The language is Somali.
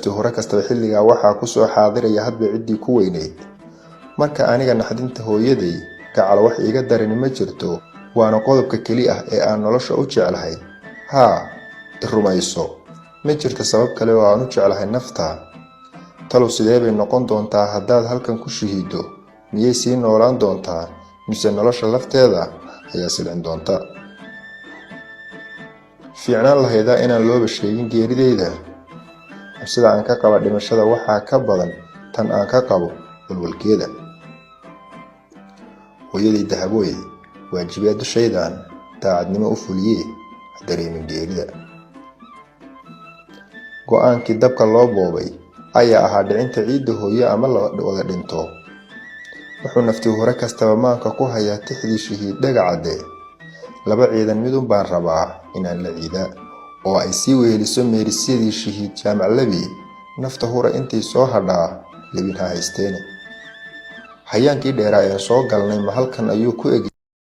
Nafti hore kastaba xilligaa waxaa ku soo xaadiraya hadba ciddii ku weynayd. Marka aniga naxdinta hooyaday gacal wax iiga darani ma jirto, waana qodobka keli ah ee aan nolosha u jeclahay. Haa, i rumayso, ma jirto sabab kale oo aan u jeclahay nafta. Talow sidee bay noqon doontaa haddaad halkan ku shahiiddo? Miyay sii noolaan doontaa mise nolosha lafteeda ayaa silcin doonta? Fiicnaan lahaydaa inaan looba sheegin geeridayda. Cabsida aan ka qaba dhimashada waxaa ka badan tan aan ka qabo walwalkeeda. Hooyaday dahabooy, waajibaad dushaydan daacadnimo u fuliyee, ha dareemin geerida. Go'aankii dabka loo boobay ayaa ahaa dhicinta ciidda hooyo ama la wada dhinto. Wuxuu naftii hore kastaba maanka ku hayaa tixdii shahiid Dhagacadde: "Laba ciidan midun baan rabaa inaan la ciida," oo ay sii weheliso meerisyadii shahiid Jaamac Lebi: "Nafta hura intii soo hadhaa libin ha haysteene." Hayaankii dheeraa ee soo galnay ma halkan ayuu ku eg?